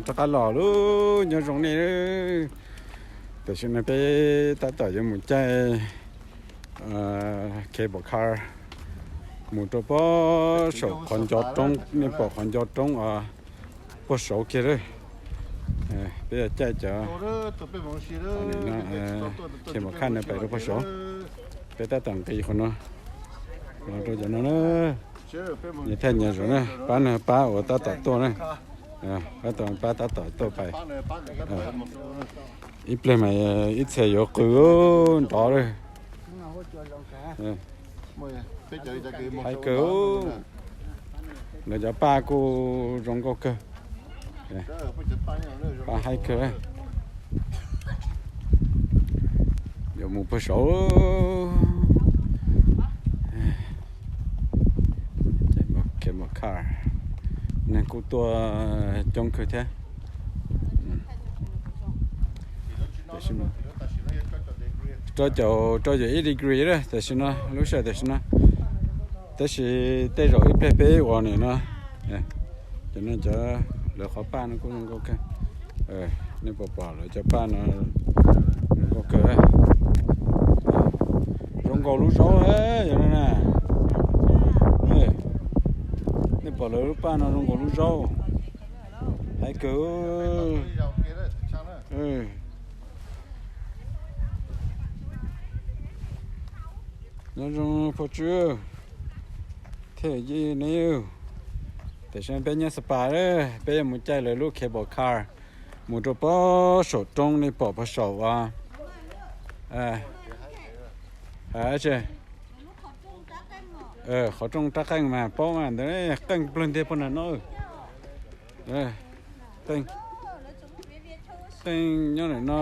Rov qab los lub nyob zoo nej. Tam sim no peb tab tom yuav mus caij cable car mus rau pob saum qhov ncov roob, nej pom qhov ncov roob os, puag saud kiag lawm. Peb yuav caij cov cable car no pais rau puag saud. Peb tab tom nqis qhov no los rau cov no na. Nyias thaij nyias zaum na, pab no pab uas tab tom tuaj na. Pab tau pab tab tom tuaj pais. Ib pliag mas ib txhia yuav qw nrov lawm. Haib kawg, lawv cov paj kuj zoo nkauj kawg. Paj haib kawg. Yuav mus puag saud. Cable car, neeg kuj tuaj coob kawg thiab. Rau caum, rau caum ib degree lawm tam sim no, lub sij hawm tam sim no. Tab sis tej zaum ib pliag peb ua nim no, cov no cov, lawv qhov paj no kuj zoo nkauj kawg. Nej puas pom lawv cov paj no zoo nkauj kawg. Zoo nkaus lub zaub yog no na. Nej pom lawv lub paj no zoo nkaus lub zaub. Haib kawg. Nyob zoo phooj ywg, thiab yij neb, tam sim no peb nyob Sapa, peb yuav mus caij lawv lub cable car mus rau pob saum roob, nej pom puag saum as. Qhov rooj rab qeej mas paub mas ntawd qeej plawg ntiag puag nram no. Qeej, qeej nyob ntawm no.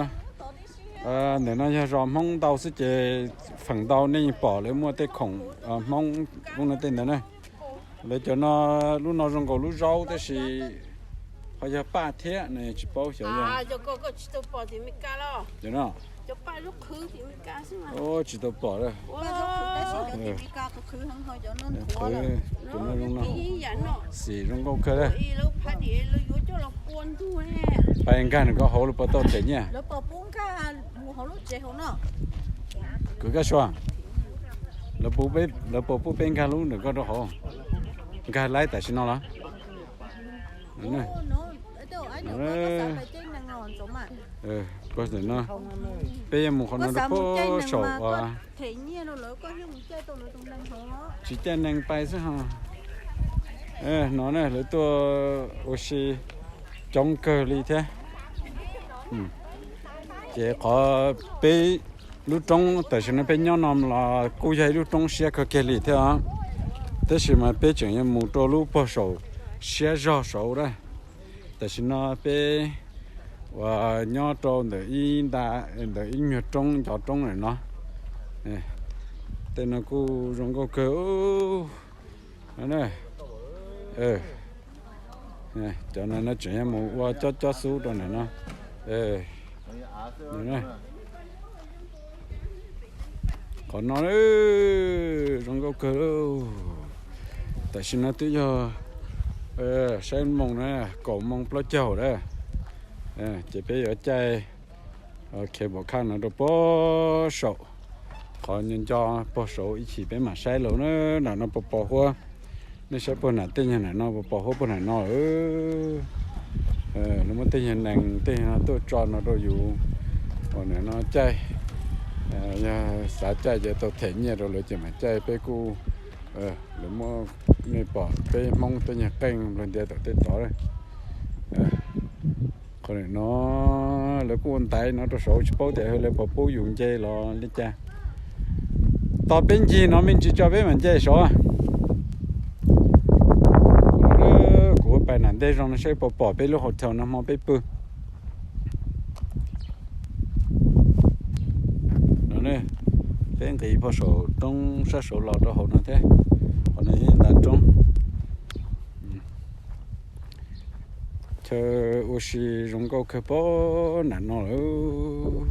Ntawm no yog zos Hmoob ntau xwb ces feem ntau nej pom lawv muaj tej khoom Hmoob ub no tej ntawd na. Lawv cov no, lub no zoo nkaus lub zaub tab sis ho yog paj thiab ne, tsis paub xyov yog. Tsis tau pom lawm. Xim zoo nkauj kawg. Pais nkag nram ko hauv lawv puas tau them nyiaj? Kwv Kab Sua, lawv puas pub peb nkag lub ntawm ko rau hauv? Nkag laib tam sim no los? Peb yuav mus qhov no rau puag saum uas tsis caij neeg pais xwb ho. No na lawv tuaj ua si coob kawg li thiab. Ces qhov peb lub roob tam sim no peb nyob no los kuj yog ib lub roob siab kawg kiag li thiab os. Tab sis mas peb tseem yuav mus rau lub puag saum siab zog saud na. Tam sim no peb uas nyob rau ntawm ib nta, ntawm ib nyuag roob ncov roob ntawm no. Tej no kuj zoo nkauj kawg. Cov no no tseem yuav mus ua cob cob xub rau ntawm no. Qhov no zoo nkauj kawg. Tam sim no twb yog saib moos na, kaum moos plaub caug lawm. Ces peb yuav caij cable car no rau puag saum, qhov nco nco puag saum ib chim peb mam saib los na. Nram no pos pos huab, nej saib puag nram tej nyuag nram no pos pos huab puag nram no. Lawv muab tej nyuag nees tej nyuag no tuaj tso no rau yus uas nram no caij. Yog xav caij ces tau them nyiaj rau lawv ces mam caij. Peb kuj, lawv muab, nej pom peb Hmoob tej nyuag qeej nplog ntias tom tej tod. Qhov no lawv kuj ua ntaiv no rau saud, tsis paub tias lawv puas pub yus nce los li cas. Tos peb ncig no me ntsis tso peb mam nce saud. Kuv pais nram ntej zoo no saib puas pom peb lub hotel no hmo peb pw. No, peb nqis puag saum roob sab saud los rau hauv no thiab. Qhov no yog ib nta roob. Chaw ua si zoo nkauj kawg puag nram no lawm.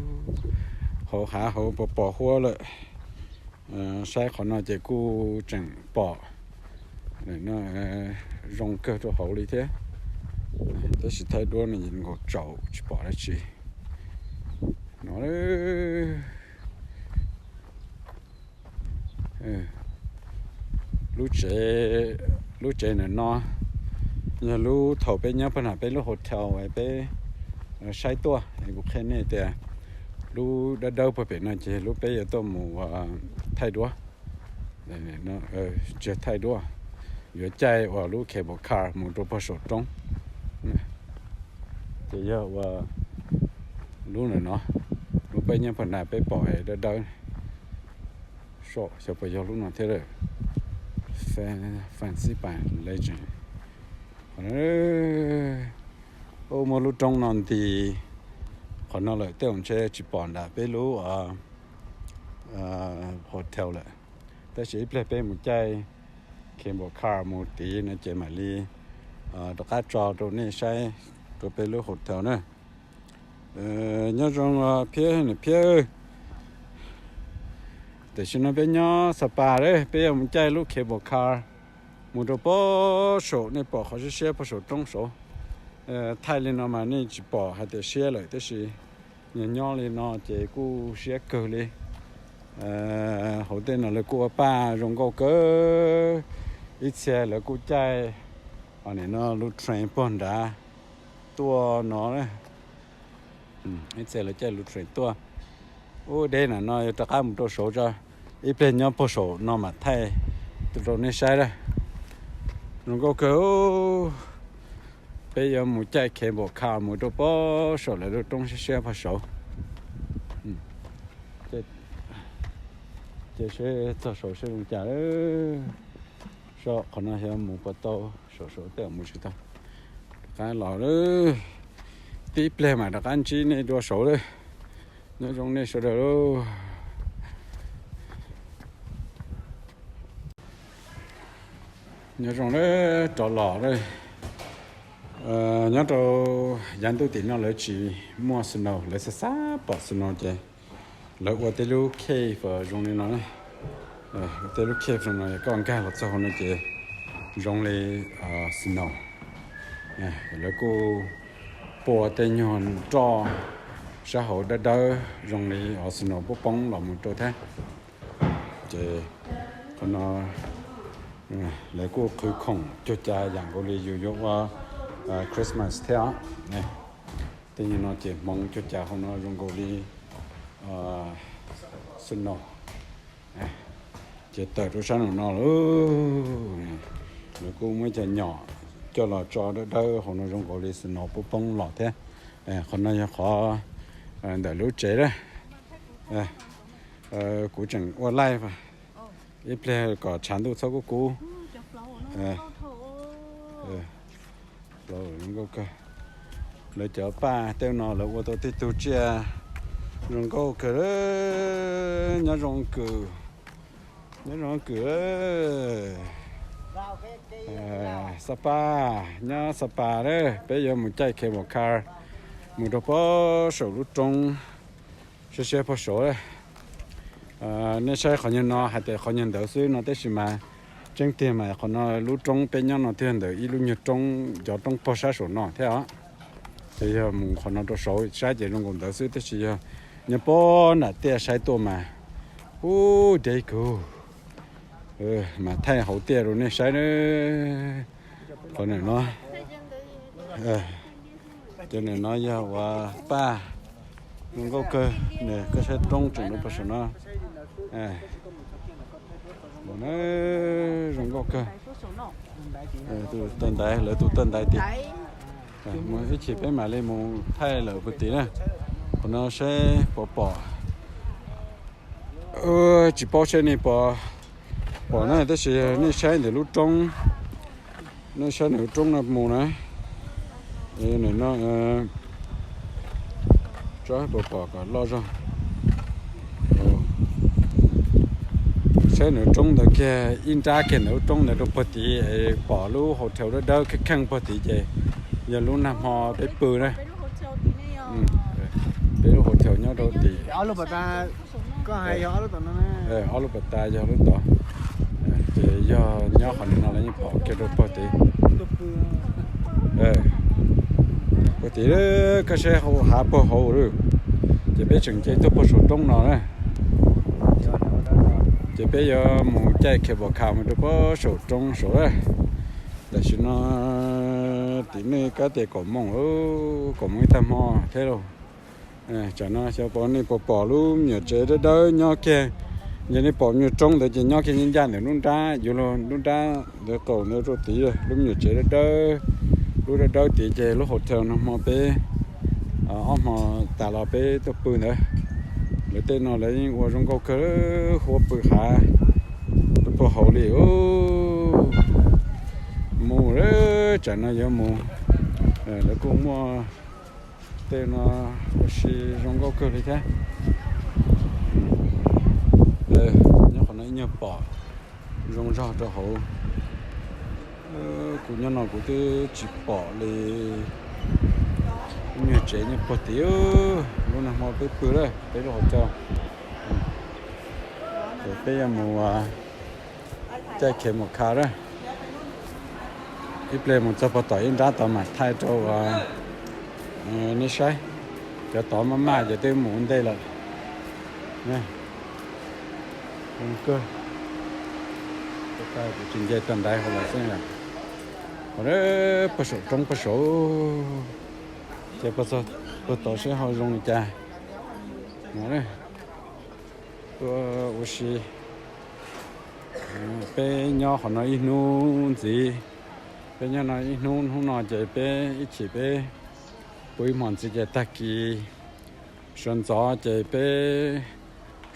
Hauv hav hauv pos pos huab lawm. Saib qhov no ces kuj tseem pom zoo kawg rau hauv li thiab. Tab sis thaij duab no nkaus tsaus tsis pom dab tsi no. Lub tsev, lub tsev ntawm no yog lub thaum peb nyob pag nram peb lub hotel peb saib tuaj. Kuv qhia nej tias lub dawb dawb puag pem no ces lub peb yuav tuaj mus thaij duab. Tsis thaij duab, yuav caij uas lub cable car mus rau puag saum roob. Ces yog ua lub ntawm no, lub peb nyob pag nram peb pom dawb dawb. Xyov puas yog lub no thiab lawm. Fancy by Legend. Muaj lub roob no nti qhov no lawm, tej zaum ntshe tsis pom nram peb lub hotel lawm. Tab sis ib pliag peb mus caij cable car mus tid no ces mam li rov qab tso rau nej saib rau peb lub hotel na. Nyob zoo Phiab, niam Phiab. Tam sim no peb nyob Sapa lawm, peb yuav mus caij lub cable car mus rau puag saum, nej pom qhov siab siab puag saum roob saud. Thaij li no mas nej tsis pom hais tias siab lawm, tab sis nyob nyob li no ces kuj siab kawg li. Hauv tej no lawv kuj ua paj zoo nkauj kawg. Ib txhia lawv kuj caij, o, nim no lub train puag nrad tuaj no. Ib txhia lawv caij lub train tuaj. Ub, deb na no yuav rov qab mus rau saud tso. Ib pliag nyob puag saum no mam thaij rau nej saib lawm. Zoo nkauj kawg. Peb yuav mus caij cable car mus rau puag saum lawv lub roob siab siab puag saud. Ces seb txog saud seb zoo cas lawm. Saib qhov no xyov mus puas tau, saum saud tej zaum mus tsis tau. Rov qab los lawm, tib pliag mam rov qab ntsib nej dua saud lawm. Nyob zoo nej sawv daws lauj. Nyob zoo lawm, rov los lawm. Nyob rau yav ntuj tim no lawv tsis muaj snow, lawv xav xav pom snow ces lawv ua tej lub cave zoo li no. Tej lub cave zoo no koj nkag los txog hauv no ces zoo li snow. Lawv kuj pua tej nyuag roj sab hauv dawb dawb zoo li snow poob poob los mus rau thiab. Ces qhov no lawv kuj qhwv khoom cuag cas yam nkaus li yus yuav ua Christmas thiab os. Tej nyuag no ces hmoov cuag cas hauv no zoo nkaus li snow. Ces tawm rau sab nraum no lawm, lawv kuj muab cov nyom coj los tso dawb dawb hauv no zoo nkaus li snow poob poob los thiab. Qhov no yog qhov ntawm lub tsev lawm. Kuv tseem ua live, ib pliag kom tshav ntuj txhob kub kub. Lawv cov paj tej no lawv ua tau tej tug tsiaj zoo nkauj kawg. Nyob zoo kawg, nyob zoo kawg. Sapa, nyob Sapa lawm, peb yuav mus caij cable car mus rau puag saum lub roob siab siab puag saud. Nej saib qhov nyuag no hais tias qhov nyuag ntawd xwb no, tab sis mas tseeb tiag mas qhov no lub roob peb nyob no twb yog ntawm ib lub nyuag roob, cov roob puag sab saum no thiab os. Ces yog mus qhov no rau saud saib ces zoo nkaus ntawd xwb, tab sis yog nyob puag nram tiaj saib tuaj mas ub deb kawg. Mas thaij hauv tiaj rau nej saib na. Qhov ntawm no, cov ntawm no yog uas paj zoo nkauj kawg. Koj saib roob tseem rau puag saum no. Zoo nkauj kawg. Tus tawg ntaiv, lawv tus tawg ntaiv tid. Mus ib chim peb mam li mus thaij lawm puag tid na. Qhov no saib puas pom. Tsis paub saib nej puas pom na, tab sis nej saib ntawm lub roob, nej saib ntawm lub roob no mus na. Ntawm no, tso puas pom kom loj zog. Saib ntawm lub roob ntawd kiag, ib nrab kiag ntawm lub roob ntawd rau puag tid es pom lub hotel dawb dawb kheej kheej puag tid ces yog lub nag hmo peb pw na. Peb lub hotel nyob rau tim. Ob lub pas tas yog lub tod. Ces yog nyob qhov no los yeej pom kiag rau puag tid. Tim lawm, koj saib hauv hav puag hauv lawm, ces peb tseem nce tuaj puag saum roob no na. Ces peb yuav mus caij cable car mus rau puag saum roob saud lawm. Tam sim no tim nej kab tias kaum moos, kaum moos ib tag hmo thiab lauj. Tsam no xyov nej puas pom lub me nyuam tsev dawb dawb nyob kiag. Yog nej pom me nyuam roob ntawd ces nyob kiag ncaj ncaj ntawm lub nrab, yuav luag lub nrab ntawd qaum ntawd rau tid, lub me nyuam tsev dawb dawb. Lub dawb dawb tid ces lub hotel no hmo peb, ob hmo tas los peb tuaj pw ntawd. Lawv tej no lawv yeej ua zoo nkauj kawg, huab pw hav rau puag hauv li. Mus, tsam no yuav mus, lawv kuj muaj tej no ua si zoo nkauj kawg li thiab. Nyob qhov no ib nyuag pom zoo zog rau hauv. Kuv nyob no kuv twb tsis pom li. Lub nyuag tsev nyob puag tid, lub no hmo peb pw lawm, peb lub hauv caug. Ces peb yuav mus caij cable car lawm. Ib pliag mus txog puag tom ib nrab tod mam thaij rau nej saib. Cov tod maj maj ces twb mus ua ntej lawm. Kuv tsis nce tag nrho hauv lawm xwb. Puag saum roob puag saud, ces puag tod saib ho zoo li cas. Tuaj ua si. Peb nyob qhov no ib hnub ntxiv, peb nyob no ib hnub, hnub no ces peb ib chim peb pw ib hmos ntxiv ces tag kis sawv ntxov ces peb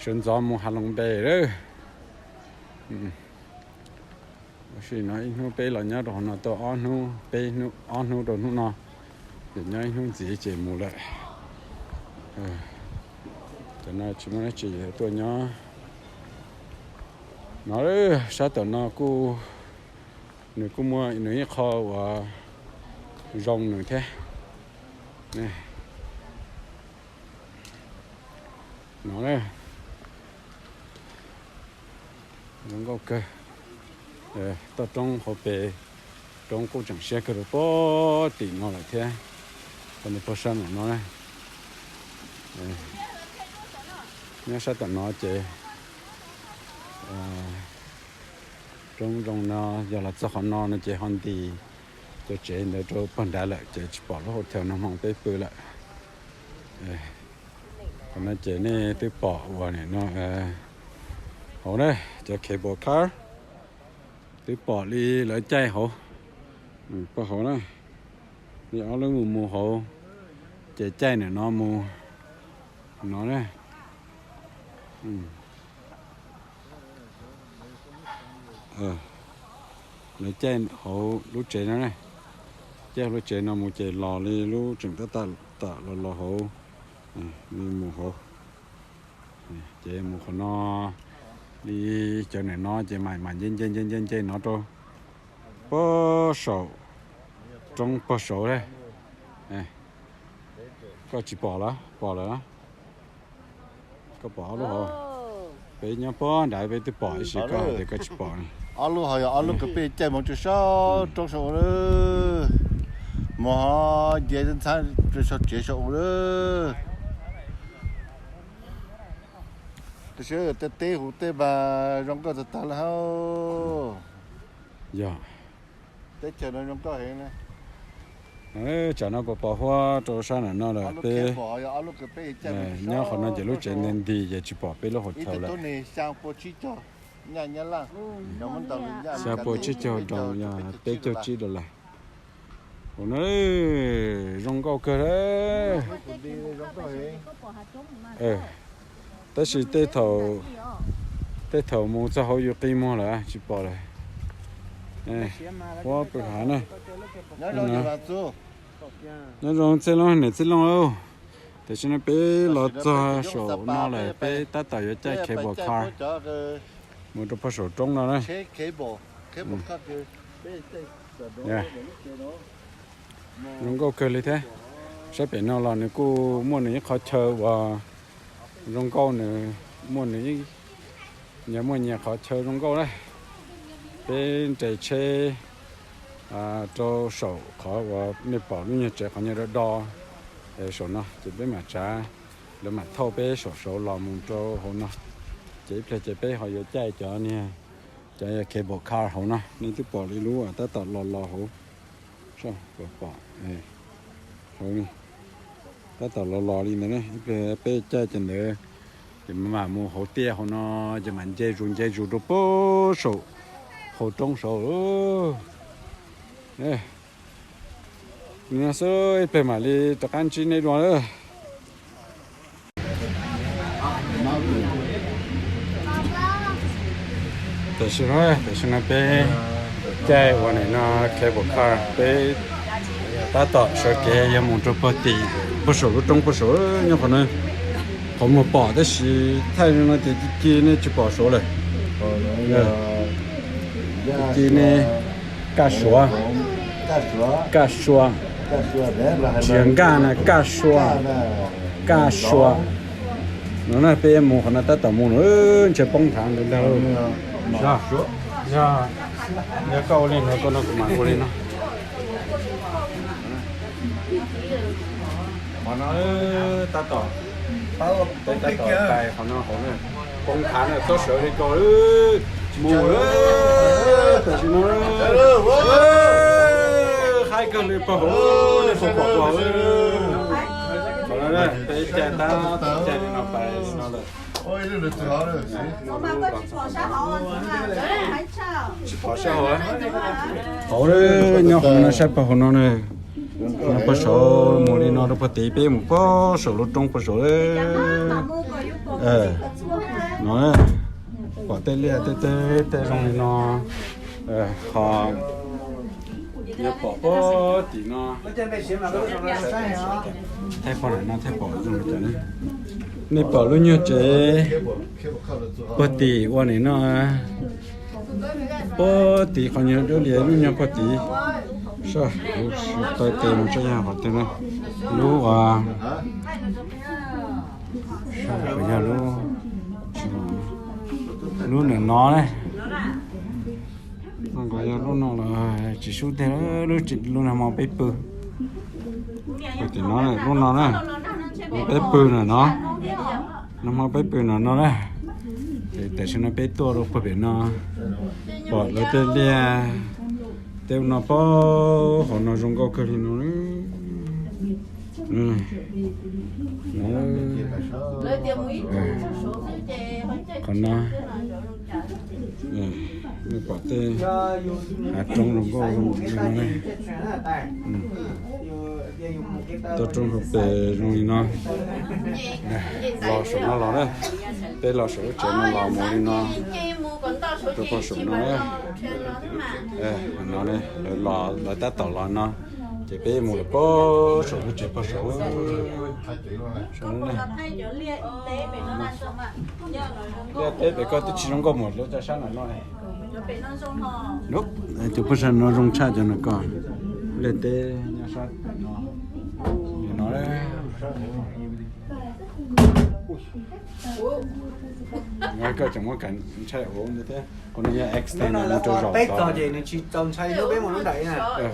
sawv ntxov mus Halong Bay lawm. Ua si no ib hnub peb los nyob rau qhov no tau ob hnub, peb ob hnub rau hnub no, ces nyob ib hnub ntxiv ces mus lawm. Cov no tsis muaj dab tsi tuaj nyob no. Sab tom no kuj, nws kuj muaj nws ib qho uas zoo nws thiab. No na, zoo nkauj kawg. Toj roob hauv pes, roob kuj tseem siab kawg rau puag tim no lawm thiab. Qhov no puag sab no na, nyob sab tom no ces roob zoo no, yog los txog qhov no no ces ho nti cov tsev ntawd rau puag nrad lawm ces tsis pom lub hotel no hmo peb pw lawm. Qhov no ces nej twb pom uas nim no hauv na, cov cable car twb pom li lawv caij hauv, pom hauv na, li ob lub mus mus hauv, ces caij ntawm no mus no na. Lawv caij hauv lub tsev no, caij hauv lub tsev no mus ces los li lub tseem tab tom los los hauv, li mus hauv. Ces mus qhov no, li cov ntawm no ces mam mam nce nce nce nce nce no rau puag saum roob puag saud. Koj tsis pom los pom lawm? Koj pom ob lub hauv? Peb nyob puag nrad peb twb pom tab sis koj hais tias koj tsis pom. Ob lub hauv yog ob lub kws peb caij mus rau sab roob saum ub lawm, mus ho nce ntxhab rau sab tsev saum ub lawm. Tab sis tej teb huv tej mas zoo nkauj tag tag lawm hab. Yog, teb chaws no zoo nkauj heev na. Tsam no puas pom huab rau sab nram no lawm peb. Nyob qhov no ces lub tsev nti nti ces tsis pom peb lub hauv chaw lawm. Xya pua tsib caug doos yog peb caug tsib dollar. Ua no zoo nkauj kawg. Tab sis tej thaum, tej thaum mus txog hauv yus qi muag lawm tsis pom lawm. Huab pw hav na. Nyob zoo txij loo niam txij loo lauj. Tam sim no peb los txog saum no lawm peb tab tom yuav caij cable car mus rau puag saum roob no na. Zoo nkauj kawg li thiab. Saib pem no los nws kuj muaj nws ib qho chaw uas zoo nkauj, nws muaj nws, nyias muaj nyias qhov chaw zoo nkauj na. Peb nres tsheb rau saum qhov uas nej pom lub nyuag tsev qhov nyuag do do saum no, ces peb mam tsav, lawv mam thauj peb saum saud los mus rau hauv no. Ces ib pliag ces peb ho yuav caij cov niag, cov cable car hauv no, nej twb pom li lub tab tom los los hauv, pom, hauv, tab tom los los li ntawd ne. Ib pliag peb caij cov ntawd, ces mam mus hauv tiaj hauv no, ces mam nce zus nce zus rau puag saum hauv roob saud. Li no xwb, ib pliag mam li rov qab ntsib nej dua lawm. Tam sim no, tam sim no peb caij ua nim no cable car, peb tab tom sawv kev yuav mus rau puag tim, puag saum lub roob puag saum, nyob qhov no, qhov muag pom tab sis thaij no ces ci ci nej tsis pom saud lawm. Ci ci nej, Kaj Suav, Kaj Suav, tsis yog Nkaj na, Kaj Suav, Kaj Suav. No na peb mus qhov no tab tom mus no, ntshe poob nthav ntawd ntag lauj. Yog, yog koj ua li no koj no kuv mam ua li no. Qhov no tab tom, peb tab tom tais qhov no hauv na, poob nthav na, txhob sawv li ko, mus, tam sim no haib kawg li pog hauv, nej puas pom pog hauv. Qhov no peb caij tab tom caij li no pais li no lawm. Tsis pom sab hauv, hauv nyob qhov no saib pog hauv no na. No puag saud mus li no rau puag tid, peb mus puag saum lub roob puag saud. No, pom tej liaj tej teb tej zoo li no, ho yog pom puag tim no. Thaij pog no thaij pom zoo li cas ne. Nej pom lub nyuag tsev puag tim ua nim no, puag tim qhov nyuag dub lias lub nyuag puag tid. Sab, kuv taw tes mus tso yog qhov twg na. Lub, yog lub, lub ntawm no ne. Nqos yog lub no los tsis sub tiag, lub, lub nag hmo peb pw. Puag tim no, lub no na, peb pw na no, nag hmo peb pw na no na. Ces tam sim no peb tuaj rau puag pem no, pom lawv tej liaj tej ub no puag hauv no zoo nkauj kawg li no. Qhov no, nej pom tej hav roob zoo nkauj zoo li no ne. Toj roob hauv pes zoo li no. Los saum no los na, peb los saum lub tsev no los mus li no, rau puag saum no. No, lawv tab tom los no, ces peb mus lawm puag saum lub tsev puag saum. Liaj teb pem ko twb tsis zoo nkauj mus lawv cov sab no no. Cov puag saum no zoo tshaj cov no ko. Liaj teb nyob sab no. Nim no, koj tseem muab kav ntshai hauv ntawd thiab. Qhov no yog extend mus rau zaum tod.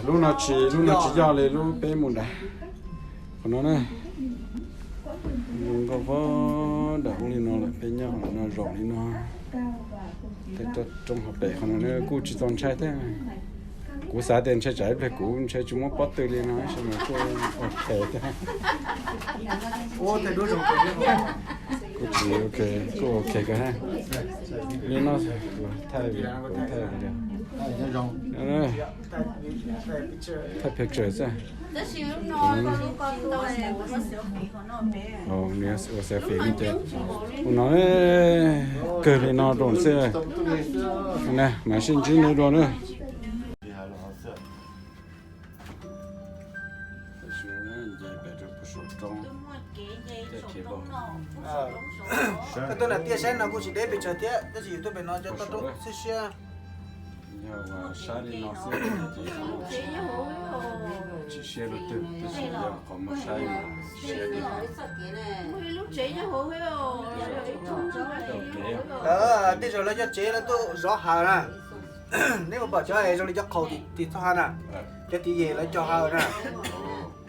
Lub no tsis, lub no tsis yog li lub peb mus nrad. Qhov no na, zoo nkauj puag nram ub li no lawm, peb nyob qhov no zaum li no. Tej toj roob hauv pes qhov no kuj tsis txaus ntshai thiab. Kuv xav tias ntshai tsam ib pliag kuv ntshai tsis muaj pob tw li no, tab sis mas kuj ok thiab. Kuj tsis ok, kuj ok kawg thiab. Li no, thaij, thaij, thaij picture xwb. Ua selfie li ces ua no kawg li no rau xwb. Mam sib ntsib nej dua na. Koj tuaj nram tiaj saib no kuj tsis deb pes tsawg thiab, tab sis yus tuaj pem no cov toj roob siab siab. Yog ua saib li no xwb ces tsis siab luaj twg, tab sis yog qhov muaj saib mas siab li. Tej zaum lawv cov tsev lawv tuaj zov hav na. Neb puas pom cov zoo li cov qhaus tim txoj hav na? Cov tim yem lawv cog haws na.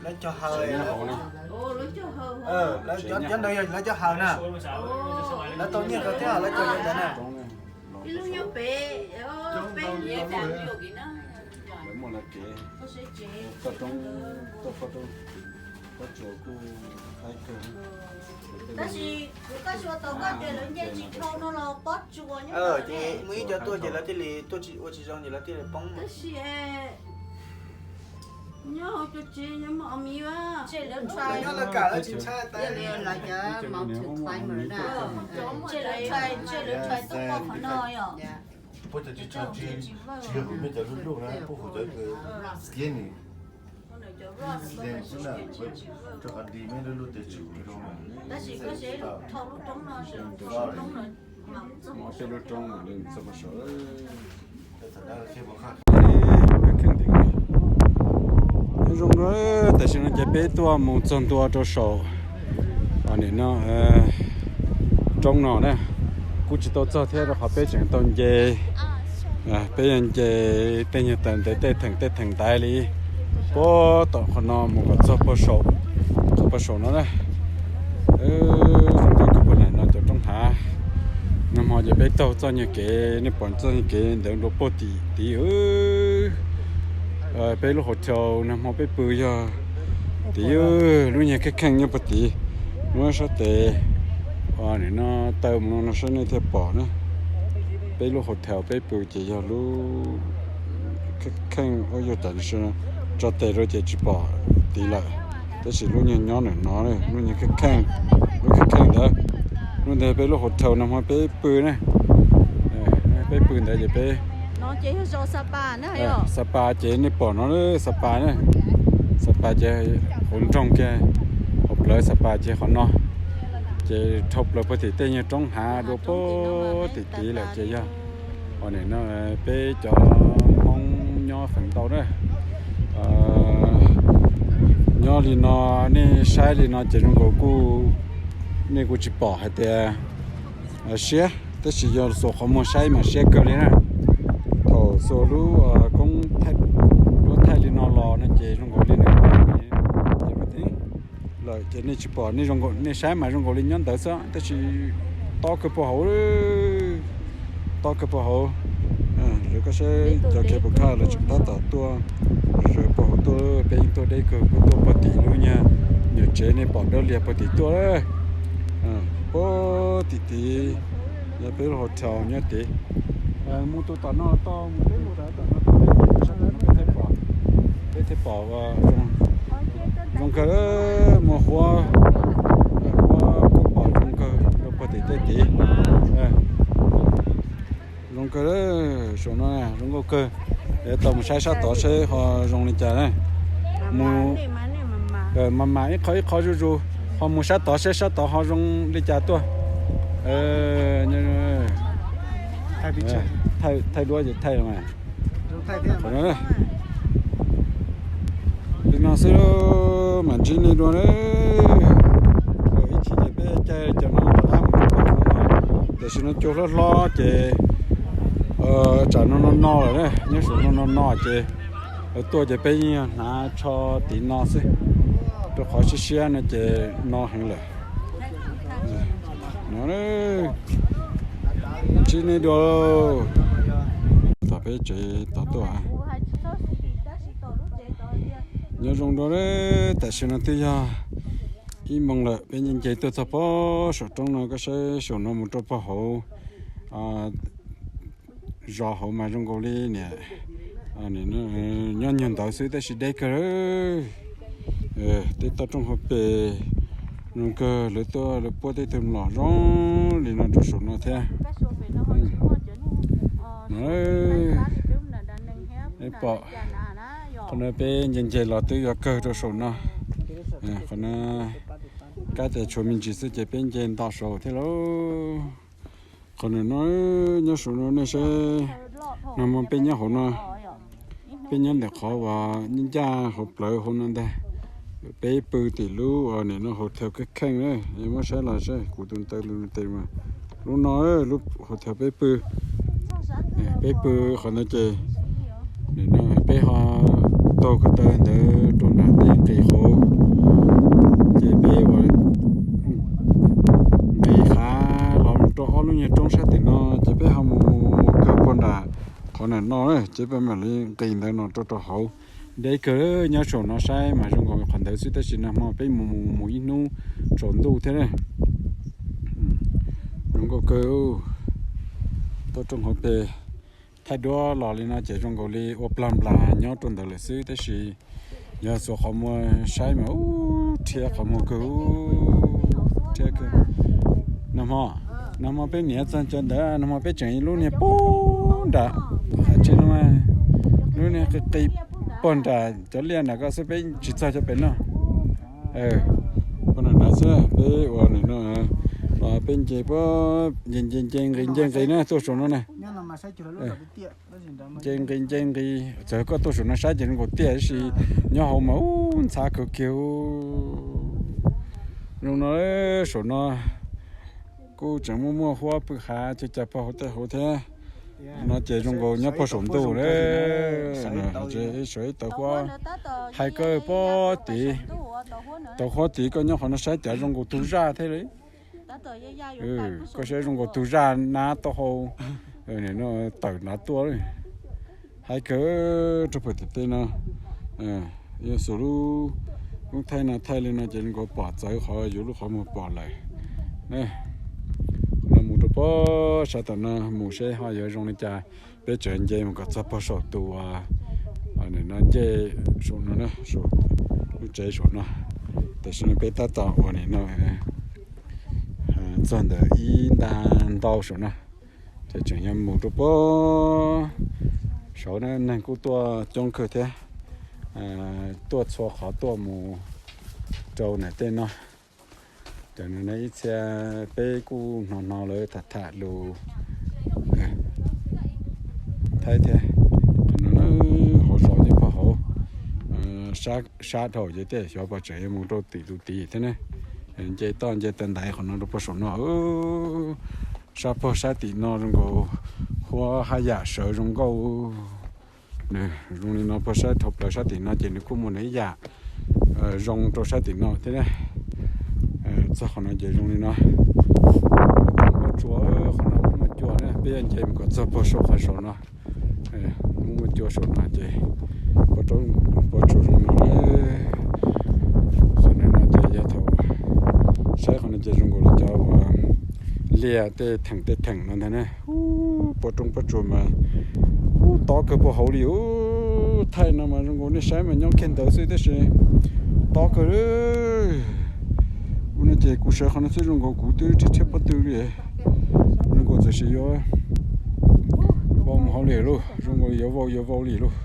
Lawv cog haws. Cov ntawd yog lawv cog haws na. Lawv tau nyiaj rau thiab lawv cog cov ntawd na. Tab sis kuv koj xyuas tau koj tias lawv nce tsis dhau no los pob tsuas nyob. Ces muaj ib cov tuaj ces lawv thiaj li tuaj tsis ua tsis zoo ces lawv thiaj li poob. Tab sis nyob hauv cov tsev nyob mos mis, nyob lawv kam lawv tsis ntshai. Lawv cov mountain climber na, ntshe lawv try, ntshe lawv try tuaj pom qhov no yom. Puab cov tsis tshaj tsis, tsis yog kuv mej cov lub lub na, puab huv cov skinny, slim xwb na, rau qhov di mej lub lub tes tsis huv zoo na. Tab sis koj se dhau lub roob no, lub roob no, peb lub roob no txog pem saud. Nyob zoo, tam sim no ces peb tuaj mus txog ntua rau saum, nim no roob no na, kuj tsis tau txog thiab rau qhov peb tseem tau nce, peb yog nce tej nyuag ntev tej theem tej theem ntaiv li puag tom qhov no mus kom txog puag saum, txog puag saum no na. Zoo nkauj kawg puag nram no cov roob hav. Nag hmo ces peb taug txoj nyuag kev, nej pom txoj nyuag kev ntawd dua puag tim tid. Peb lub hotel nag hmo peb pw yog tid, lub nyuag kheej kheej nyob puag tid. Muab sab tes nim no taw mus no saib nej thiaj pom na. Peb lub hotel peb pw ces yog lub kheej kheej, ua yog tam tso tes rau ces tsis pom tid lawm. Tab sis lub nyuag nyob ntawm no, lub nyuag kheej kheej, lub kheej kheej ntawd, lub ntawd peb lub hotel nag hmo peb pw na. Peb pw ntawd ces peb, Sapa ces nej pom no, Sapa na, Sapa ces hauv nroog kiag, hauv plawv Sapa ces qhov no, ces dhau plaws puag tim tej nyuag roob hav dua puag tim tid lawm ces yog, nim no peb cov Hmoob nyob feem ntau na. Nyob li no, nej saib li no ces zoo nkaus kuj, nej kuj tsis pom hais tias siab, tab sis yog xuas qhov muag saib mas siab kawg li na. Thaum xuas lub koob, lub thaij li no los no ces zoo nkaus li nws lawm ces nej tsis pom, nej saib mas zoo nkaus li nyob ntawd xwb tab sis tob kawg puag hauv, tob kawg puag hauv. Lawv koj saib cov cable car lawv tseem tab tom tuaj, lawv puag hauv tuaj, peb yeej tuaj deb kawg, puag tuaj puag tim lub nyuag, nyuag tsev nej pom dawb liag puag tim tuaj. Puag tim tid yog peb lub hotel nyob tid. Mus tus tom no tau, mus tus tom no, peb thiaj pom, peb thiaj pom zoo kawg, mus huab, huab pom zoo kawg rau puag tim tej tid. Zoo kawg, saum no zoo nkauj kawg. Tau mus saib sab tod seb ho zoo li cas na. Mus, mas mas ib qho ib qho zuj zus, ho mus sab tod seb sab tod ho zoo li cas tuaj. Thaij duab ces thaij. Li no xwb mam ntsib nej dua na. Ib chim ces peb caij cov no rov qab mus rau tom no. Tam sim no cua hlob hlob ces tsam no no no lawm, nyob saum no no no ces lawv tuaj ces peb yeej yog hnav tsho tid no xwb, rau qhov siab siab no ces no heev lawm. No, ntsib nej dua. Tom peb tsev tod tuaj. Nyob zoo dua, tam sim no twb yog ib moos lawm, peb nce nce tuaj txog puag saum roob no, koj saib saum no mus rau puag hauv zos hauv mas zoo nkaus li niam, nyob nyuag ntawd xwb tab sis deb kawg. Tej toj roob hauv pes zoo kawg, lawv tuaj lawv puab tej tug mlom zoo li no rau saum no thiab. Pom, qhov no peb nce nce los twb yuav kawg rau saum no. Qhov no kab tias tshuav me ntsis xwb ces peb nce nto saud thiab lauj. Qhov no, nyob saum no nej saib, nag hmo peb nyob hauv no, peb nyob ntawm qhov uas ncaj hauv plawv hauv no ntag. Peb pw tim lub nim no hotel kheej kheej na, muab saib los saib kuv tus ntaw tus tes mas lub no, lub hotel peb pw. Peb pw qhov ntawd ces peb ho taug ko taw ntawd rau nram tej nqis hauv, ces peb ua nqis hav los mus rau ob lub nyuag roob sab tim no, ces peb ho mus kawg puag nram qhov nram no, ces peb mam li nqis ntawd no rau rau hauv. Deb kawg, nyob saum no saib mas zoo nkaus qhov ntawd xwb, tab sis nag hmo peb mus mus ib hnub tsaus ntuj thiab na. Zoo nkauj kawg. Toj roob hauv pes thaij duab los li no ces zoo nkaus li ua plag nplas nyob rau ntawd lawm xwb, tab sis yog xuas qhov muag saib mas ub, rhiab qhov muag kawg, rhiab kawg. Nag hmo, nag hmo peb niaj txog cov ntawd, nag hmo peb tseem ib lub niag puag nram, tsis no, lub niag qis qis puag nram cov liaj nram ko xwb, peb tsis txog cov pem no. Puag nram nrad xwb peb ua no, peb nce, nce nce nqis nce nqis na tuaj saum no na. Nce nqis nce nqis, txawm koj tuaj saum no saib ces zoo nkaus tiaj, tab sis nyob hauv mas ub ntxhab kawg kiag. Zoo no, saum no kuj tseem muaj muaj huab pw hav cog cag pog hauv tej hauv thiab. No ces zoo nkaus nyob pog saum ntuj na. Saum ib tawv huab, hais koj pog tid, tawv huab tid koj nyob qhov no saib cas zoo nkaus tug zaj thiab li. Koj saib zoo nkaus tug zaj nab taub hau, tawm nrad tuaj. Hais kawg rau pem tim tej no, yog xuas lub koob thaij no thaij li no ces zoo nkaus pom txawv qhov yus lub qhov muag pom lawm. No mus rau pog sab tom no mus seb ho yuav zoo li cas. Peb tseem nce mus kom txog pog saum tus, no nce saum no, lub tsev saum no. Tam sim no peb tab tom ua nim no txog ntawm ib nta ntau saum no, ces tseem yuav mus rau pog saud na. Neeg kuj tuaj coob kawg thiab, tuaj txhua qhov tuaj mus rau nram tej no. Cov no ib txhia peb kuj hnov hnov lawv tham tham lus Thaib thiab. Qhov no hauv zos nyob pog hauv sab dhau ces tej xyov pog tseem yuav mus rau tim tus tid thiab ne. Nce toj nce taw ntaiv qhov no rau pog saum no. Sab pog sab tim no zoo nkaus huab haj yam sawv zoo nkauj. Zoo li no pog sab dhau plaws sab tim no ces nws kuj muaj nws ib yam zoo rau sab tim no thiab. Txog qhov no ces zoo li no, tsua, qhov no muaj muaj cua na, peb yuav nce mus kom txog pog saum qhov saum no. Muaj muaj cua saum no ces pog tsua zoo no. Qhov no ces yog thaum saib qhov no ces zoo nkaus li cov uas liaj tej theem tej theem no ntag na. Pog roob pog tsua mas tob kawg pog hauv li. Thaij no mas zoo nkaus nej saib mas nyob kiag ntawd xwb tab sis tob kawg. Ua no ces kuv sawv qhov no xwb zoo nkaus kuv twb rhiab rhiab pob tw li. Zoo nkaus txawm sis yuav vau mus hauv li lauj, zoo nkaus yuav vau yuav vau li lauj.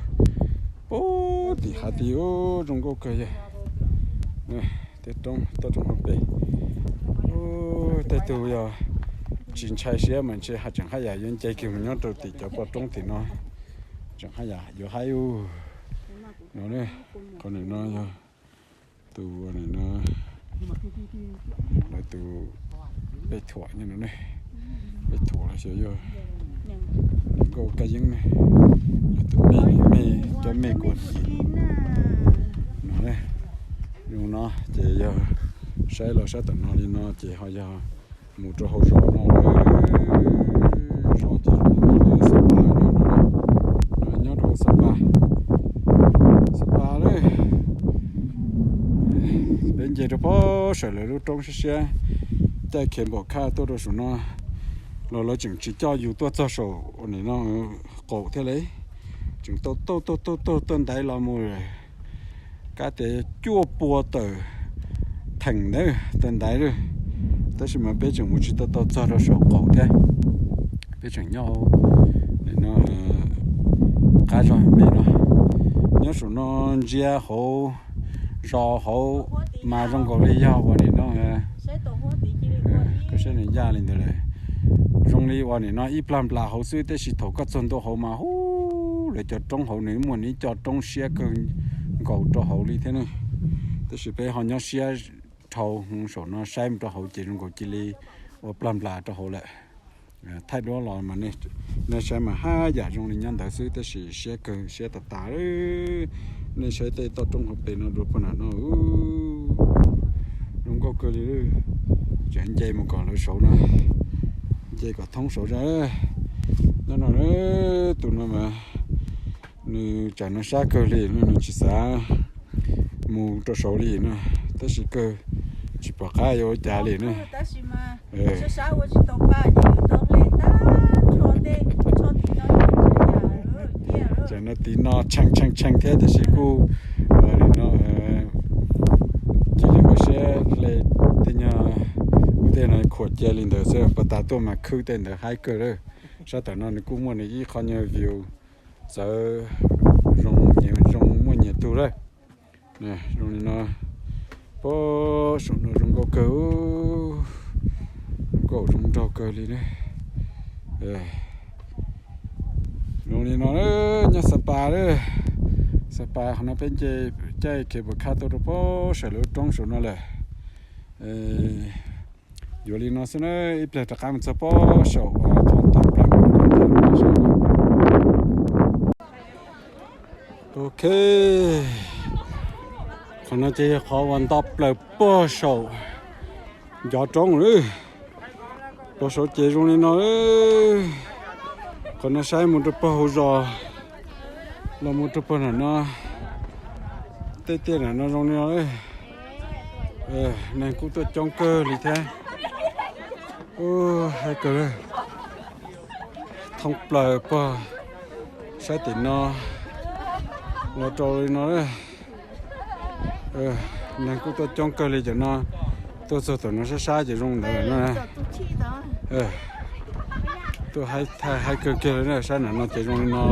Pog tim hav tid zoo nkauj kawg yog. Tej roob toj roob hauv pes. Tej tug yog tsis ntshai siab mas ntshe tseem haj yam yuav nce kiag mus nyob rau tim cov pog roob tim no, tseem haj yam yuav haib ub. No, qhov no yog tus, lawv tus pej thuam no, pej thuam los xyov yog nkauj kab yeeb ne, lawv tus me, cov me kuv no. Zoo no ces yog saib los sab tom no li no ces ho yog mus rau hauv zos no. Zos ces Xab Pas no, nyob rau Xab Pas, Xab Pas lawm. Peb nce rau pog saum lawv lub roob siab siab, caij khiav npaum khaj tuaj rau saum no los lawv tseem tsis coj yus tuaj txog saum nim no qaum thiab li. Tseem tau taug taug taug taug taw ntaiv los mus kab tias cuaj pua tawm theem ntawd taw ntaiv lawm, tab sis mas peb tseem mus tsis tau tau txog rau saum qaum thiab. Peb tseem nyob nim no qab zog me no, nyob saum no ntsia hauv zos hauv mas zoo nkaus li yog ua nim no koj saib nws ncaj li ntawd lawm. Zoo li ua nim no ib plag nplas hauv xwb, tab sis thaum koj txog ntua hauv mas hu, lawv cov roob hauv nws muaj nws ib co roob siab kawg nkaus rau hauv li thiab ne. Tab sis peb ho nyob siab dhau saum no saib mus rau hauv ces zoo nkaus cia li ua plag nplas rau hauv lawm. Thaij duab los mas nej saib mas haj yam zoo li nyob ntawd xwb, tab sis siab kawg siab tas tas. Nej saib tej toj roob hauv pes no dua puag nram no, zoo nkauj kawg li. Tseem nce mus kom lawv saud no, nce kom thoob saud zog. Nyob no, tus no mas nws tsam no sab kawg li no, nws tsis xav mus rau saud li no, tab sis kawg tsis pom qab yuav ua cas li na. Tsam no tim no tshee tshee tshee thiab, tiam sis kuj no, cia li ua siab hle tej nyuag, ua tej no khuam cia li ntawd xwb, pas tas tuaj mas khwb tej ntawd haib kawg lawm. Sab tom no nws kuj muaj nws ib qho nyuag view txawv zoo, zoo muaj nyias tug lawm. Zoo li no, pab saum no zoo nkauj kawg, zoo nkauj zoo nraug kawg li na. Zoo li no, nyob Xab Pas, Xab Pas qhov no peb nce caij cable car tuaj rau pab saum lub roob saum no lawm. Yuav li no xwb na, ib pliag rov qab mus txog pab saum qhov ntau plaws. Ok, qhov no ces yog qhov uas nto plaws pog saum ncov roob lawm. Pog saud ces zoo li no. Qhov no saib mus rau pog hauv zos, los mus rau pog nram no, tej tiaj nram no zoo li no. Neeg kuj tuaj coob kawg li thiab. Haib kawg, thoob plaws pog sab tim no los rau li no. Neeg kuj tuaj coob kawg li cov no, tuaj txog tom no sab sab ces zoo ntawd no. Tuaj haib kawg kiag li na, sab nram no ces zoo li no,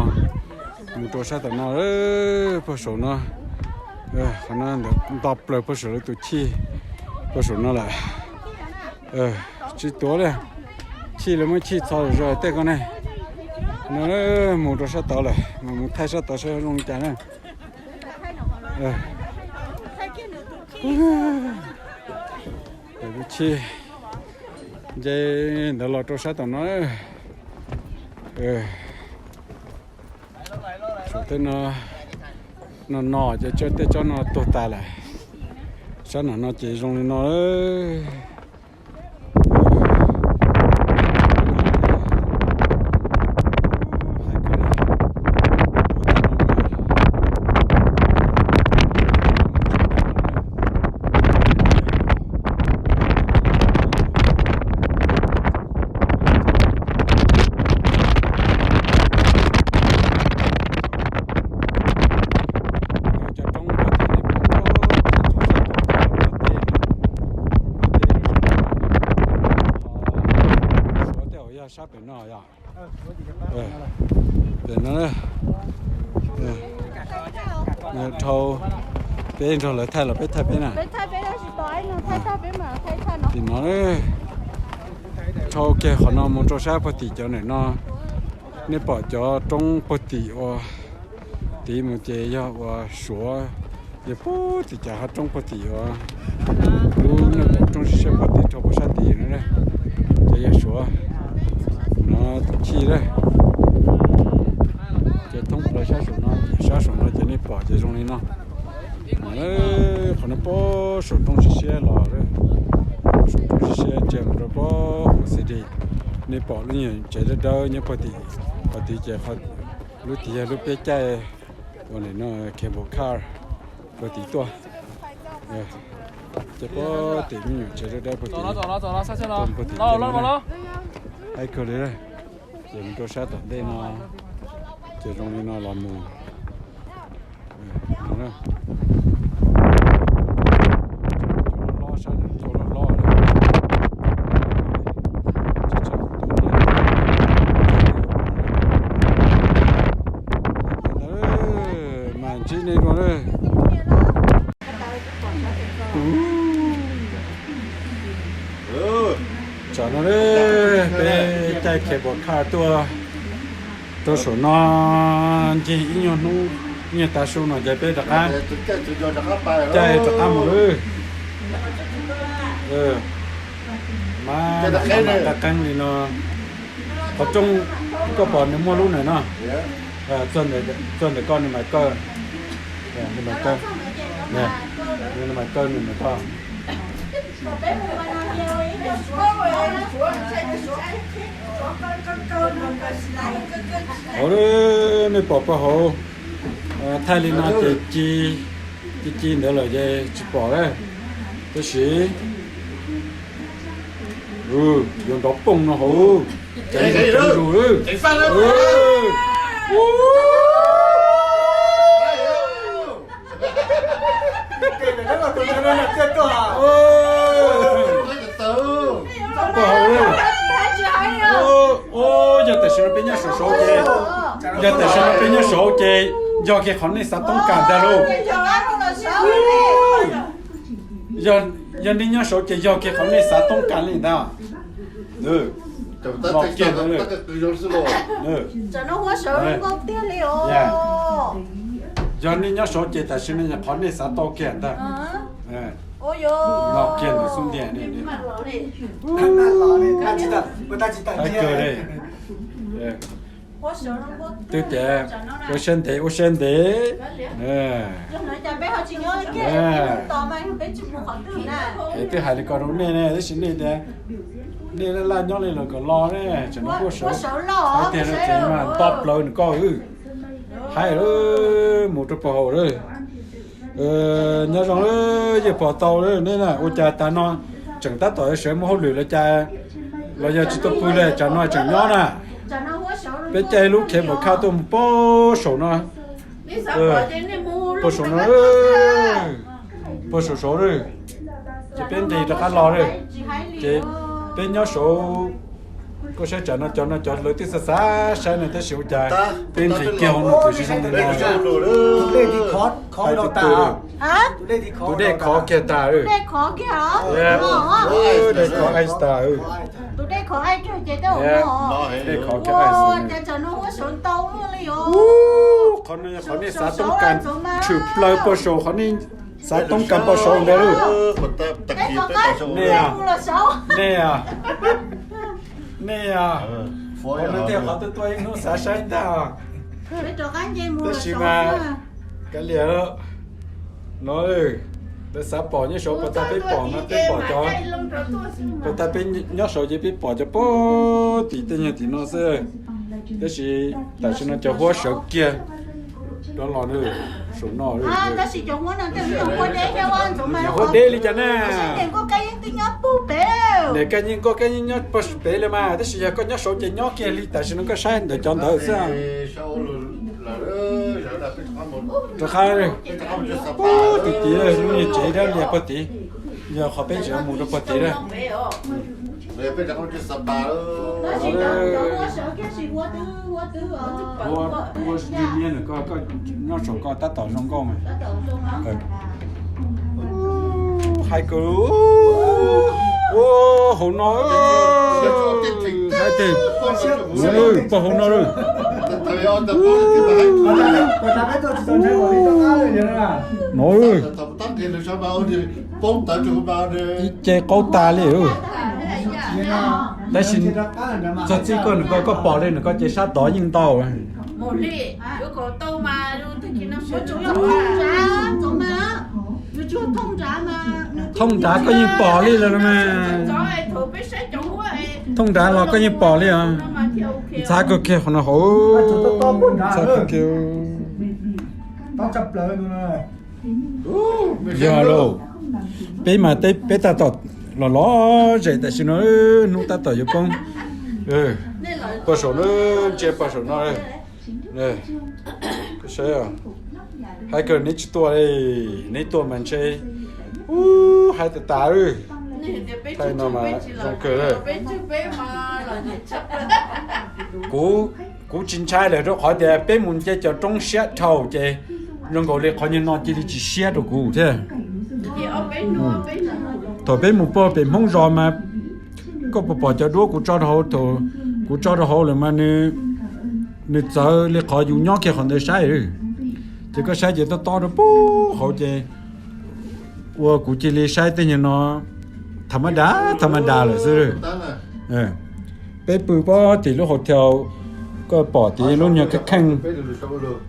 mus rau sab tom no, pog saum no, qhov no nto plaws pog saum lawv tus chij, pog saum no lawm. Tsis tuav li, chij lawv muab chij txho zom zaws tej ko ne. No mus rau sab tod lawm, mus thaij sab tod saib zoo li cas na. Tus chij nce ntawd los rau sab tom no. Saum tej no, no no ces tej tsob no tuag tas lawm. Sab nram no ces zoo li no. Sab pem no yog, pem no, dhau, peb nrog lawv thaij los peb thaij peb na. Tim no, dhau kiag qhov no mus rau sab puag tim cov ntawm no, nej pom cov roob puag tim uas tiv mus ces yog uas Suav, yog puag tim cov hav roob puag tim uas lub nej pom roob siab siab puag tim rau puag sab tid no, ces yog Suav no tus chij lawm. Ces thoob plaws sab saum no, sab saum no ces nej pom ces zoo li no. Qhov no puag saum roob siab siab los, saum roob siab siab ntsia mus rau puag huv xi di, nej pom lub nyuag tsev dawb dawb nyob puag tim, qhov tid ces lub tid yog lub peb caij uas nim no cable car puag tid tuaj. Ces puag tim me nyuam tsev dawb dawb puag tim, puag tim haib kawg li. Ces mus rau sab tom ntej no, ces zoo li no los mus. Mas ntsib nej dua. Tsam no peb caij cable car tuaj rau saum no ncig ib nyuag hnub, ib nyuag tav su no ces peb rov qab caij rov qab mus lawm. Mas qab qeeb li no, Qhov rooj, koj pom nws muaj lub ntawm no, txog ntawm koj nws mam kaw, nws mam kaw, nws mam kaw nws mam kaw. Hauv, nej pom puag hauv, thaij li no ces ci ci ntawd lawm ces tsis pom lawm. Tab sis yuav nrov poog no hauv, ces zus. Yog tam sim no peb nyob saum saud ces, yog tam sim no peb nyob saud ces yog kiag qhov nej xav toob kas ntag lauj. Yog nej nyob saud ces yog kiag qhov nej xav toob kas li ntag. Los kiag ntag. Yog nej nyob saud ces tam sim no qhov nej xav tau kiag ntag. Los kiag ntawm xub ntiag. Twb tias ua siab ntev, ua siab ntev. Es twb hais li ko rau nej ne, tab sis nej tias nej laj laj nyob li los kom los ne, tseem no huaj sawv, hais tias no ces mas nto plaws nws koj. Haib, mus rau puag hauv lawm. Nyob zoo, yeej pom tau nej na, ua cas tas no tseem tab tom sawv mus hauj lwm los cas, los yog tsis tau pw li, tsam no tseem nyob na. Peb caij lub khev npaum khaj tuaj mus puag saum no, puag saum no, puag saum saud lawm, ces peb nqis rov qab los lawm. Ces peb nyob saud, koj saib tsam no cov no cov lawv twb xav xav saib no tab sis ua cas peb nqis kiag hauv no txawm tsis zoo li no. Tus dej khov kiag tas lawm. Dej khov ice tas. Dej khov kiag ice. Qhov no yog qhov nej xav toob kas tshwm plaws puag saum, qhov nej xav toob kas puag saum ntawd lauj. Nej, nej, nej, qhov no tej qhov tuaj tuaj ib hnub xav saib ntag. Tab sis mas kav liam no, lawv xav pom nyob saud, puag ta peb pom no peb pom cov, puag ta peb nyob saud ces peb pom cov puag tim tej nyuag tim no xwb. Tab sis tam sim no cov huab sawv kiag rov los saum no. Huab deb li cas na? Niam Kab Yeej nkauj Kab Yeej nyob puag pem li mas, tab sis yog koj nyob saud ces nyob kiag li tam sim no koj saib ntawm cov ntawd xwb. Rov qab, puag tim tid lub niag tsev dab lias puag tid, yog qhov peb tseem mus rau puag tid na. Huab, huab niab niab nws, koj nyob saum koj tab tom zoo nkauj mas. Hais kawg, ua hauv no, hais tias, puag hauv no lawm. No, ib ce qaub tas li. Tab sis txog txij koj nws ko, koj pom li nws ko ces sab tod yeej ntau. Thooj nrad koj yeej pom li lawm los mas. Thooj nrad los koj yeej pom li os. Ntxhab kawg kiag qhov no hauv, ntxhab kawg kiag. Yog lauj, peb mas peb tab tom los los zem tam sim no, hnub tab tom yuav poob. Puag saum no, ntsia puag saum no. Saib, hais kawg neb tsis tuaj li, neb tuaj mas ntshe, ub, hais tas tas li. Thaij no mas zoo kawg li. Kuv, kuv tsis ntshai lawm rau qhov tias peb mus nce cov roob siab dhau ces zoo nkaus li qhov nyuag no cia li tsis siab rau kuv thiab. Thaum peb mus puag pem Hmoob zos mas koj puas pom cov duab kuv tso rau hauv, thaum kuv tso rau hauv lawm mas nws txawv li qhov yus nyob kiag qhov ntawd saib. Ces koj saib ces tob tob rau puag hauv ces ua kuv cia li saib tej nyuag no tha mab da, tha mab da lawm xwb. Peb pw puag tim lub hotel, koj pom tim lub nyuag kheej kheej,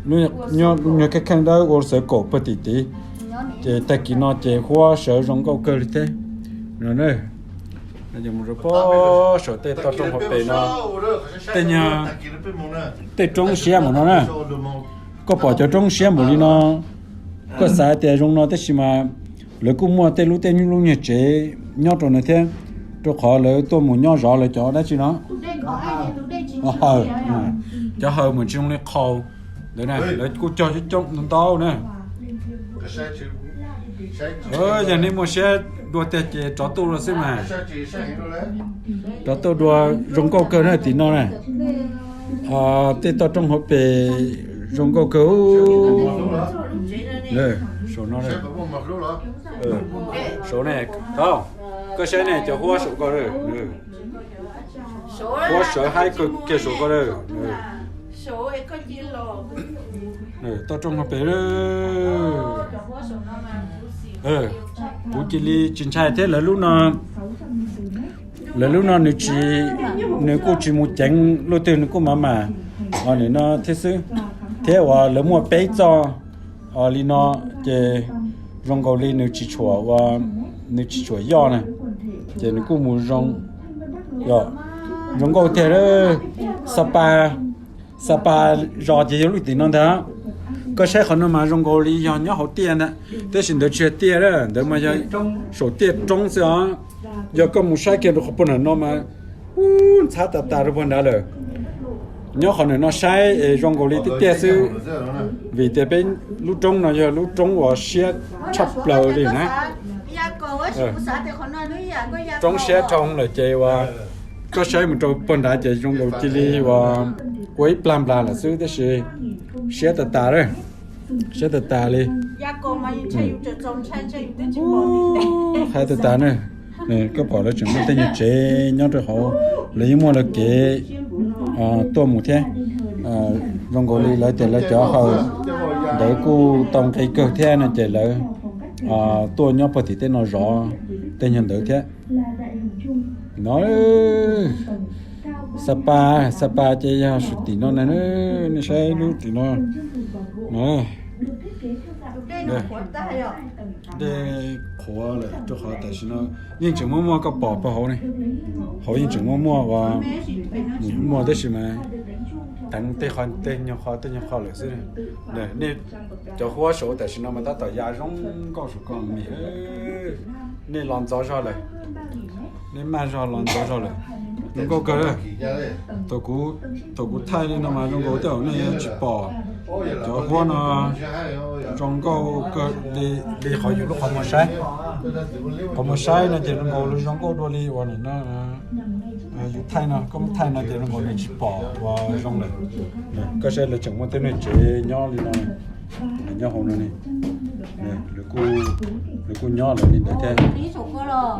lub nyuag kheej kheej dawb ua xav kaum puag tim tid. Ces tag kis no ces huab sawv zoo nkauj kawg li thiab. No, mus rau puag saum tej toj roob hauv pes no, tej nyuag, tej roob siab mus no na. Koj pom cov roob siab mus li no, koj xav tias zoo no tab sis mas lawv kuj muaj tej lub, tej lub nyuag tsev nyob rau no thiab, rau qhov lawv tuaj mus nyob zov lawv cov dab tsi no. Haw, cov haw mas tsis zoo li qhau ntawd na, lawv kuj cog coob coob ntau ntau na. Yog nej muaj siab dua tiag ces rov tuaj dua xwb mas. Rov tuaj dua, zoo nkauj kawg na tim no na. Tej toj roob hauv pes zoo nkauj kawg. Saum no, saum ne, koj saib ne, cov huab saum ko, huab sawv haib kawg kiag saum ko. Toj roob hauv pes, kuv cia li tsis ntshai thiab. Lawv lub no, lawv lub no nws tsis, nws kuj tsis mus ceev luaj twg, nws kuj mam mam, o, nim no thiab xwb. Thiab uas lawv muaj peb txoj, o, li no, ces zoo nkaus li nws tsis tshua, nws tsis tshua yoj na, ces nws kuj mus zoo, zoo nkauj tiag. Sapa, Sapa zos ces yog lub tim no ntag. Koj saib qhov no mas zoo nkaus li yog nyob hauv tiaj ntag, tab sis ntawd tsis yog tiaj, ntawd mas yog saum tiaj roob xwb os. Yog koj mus saib kiag rau qhov puag nram no mas, ub, ntxhab tas tas rau puag nrad lawm. Nyob qhov nram no saib es zoo nkaus li tiaj tiaj xwb, vim tias peb lub roob no yog lub roob uas siab tshaj plaws li na. Roob siab dhau lawm ces uas koj saib mus rau puag nrad ces zoo nkaus cia li uas ua ib plag nplas lawm xwb, tab sis siab tas tas, siab tas tas li. Haib tas tas na. Koj pom lawv tseem muaj tej nyuag tsev nyob rau hauv, lawv yeej muaj lawv kev tuaj mus thiab. Zoo nkaus li lawv tias lawv cov haw ntawd kuj tau nqi kawg thiab no ces lawv tuaj nyob puag tim tej no zov tej nyuag ntawd thiab. No, Sapa, Sapa ces yog saum tim no na, nej saib lub tim no. Dej qhuav lawm rau qhov tam sim no yeej tseem muaj muaj, koj pom puag hauv ne, hauv yeej tseem muaj muaj uas, muaj tab sis mas teev tej qho, tej nyuag qho tej nyuag qho lawm xwb. Nej, cov huab saum tam sim no mas tab tom ya zoo nkauj saum ko mis. Nej los ntxov zog lawm, nej maj zog los ntxov zog lawm. Zoo nkauj kawg. Thaum kuv thaij li no mas zoo nkaus tej zaum nej yuav tsis pom. Cov huab no zoo nkauj kawg li, li qhov yus lub qhov muag saib. Qhov muag saib no ces zoo nkaus li zoo nkauj dua li uas nim no yus thaij no, koj muab thaij no ces zoo nkaus li tsis pom uas zoo lawm. Koj saib lawv tseem muaj tej niag tsev nyob li no, nyob hauv no ne. Lawv kuj nyob lawv li ntawd thiab.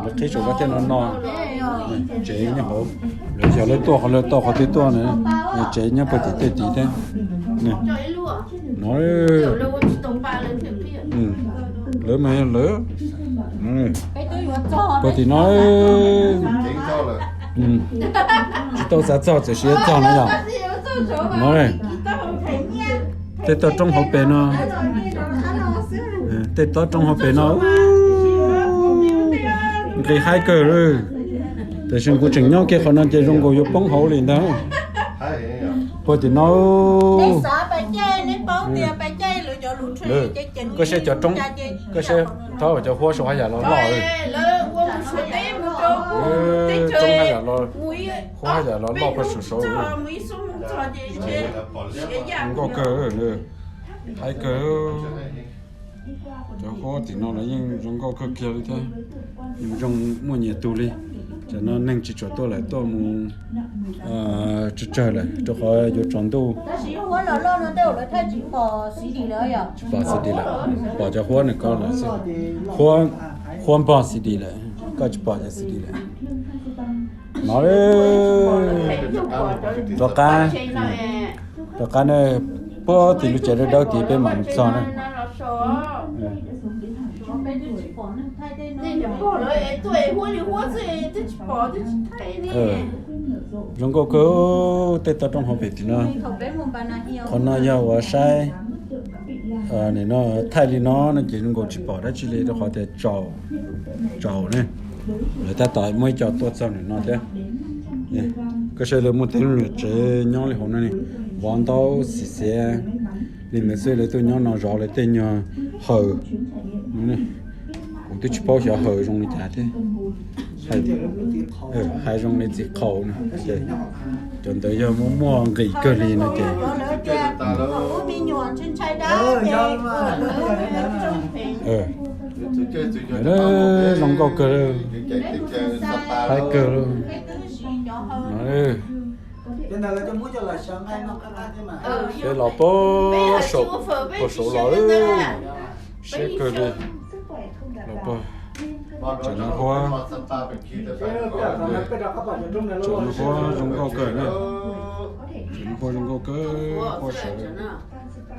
Lawv qhib saum ko thiab no no. Tsev nyob hauv, lawv yog lawv tuaj qhov lawv tau qhov twg tuaj na. Tsev nyob puag tim tej tid thiab. No, lawv mas yog lawv, puag tim no tsis tau xav txog, txawm siv txog no yog. No, tej toj roob hauv pes no, tej toj roob hauv pes no nqis haib kawg. Tiam sis kuv tseem nyob kiag qhov no ces zoo nkaus yuav poob hauv li ntag. Puag tim no, koj saib cov roob, koj saib, thaub cov huab saum haj yam los loj. Roob haj yam los, huab haj yam los loj puag saum saud. Nkauj kawg, haib kawg. Cov huab tim no los yeej zoo nkauj kawg kiag li thiab, zoo muaj nyias tug li. Tam no neeg tsis tshua tuaj lawm, tuaj mus tsawg tsawg lawm rau qhov yuav tsaus ntuj. Tsis pom Xi Di lawm, pom cov huab nws ko lawm xwb. Huab, huab npog Xi Di lawm, koj tsis pom cov Xi Di lawm. No, rov qab, rov qab na, puag tim lub tsev dawb dawb tid peb mam mus txog na. Zoo nkauj kawg tej toj roob hauv pem tim no. Qhov no yog uas saib, nim no thaij li no no ces zoo nkaus tsis pom dab tsi li rau qhov tias tsaus, tsaus ne. Lawv tab tom muaj ib co tuaj txog ntawm no thiab. Koj saib lawv muaj tej lub niag tsev nyob li hauv no ne, vov ntaub xim xiav li ntawd xwb, lawv tuaj nyob no zov lawv tej nyuag hawm. Kuv twb tsis paub xyov hawm zoo li cas thiab. Hais zoo li txiv qhaus no ces cov ntawd yog muaj muaj nqis kawg li no ces. Zoo nkauj kawg, haib kawg. Peb los puag saum, puag saum los, siab kawg li. Los puag, tseem nws huab, tseem nws huab zoo nkauj kawg na. Tseem nws huab zoo nkauj kawg, huab sawv, zoo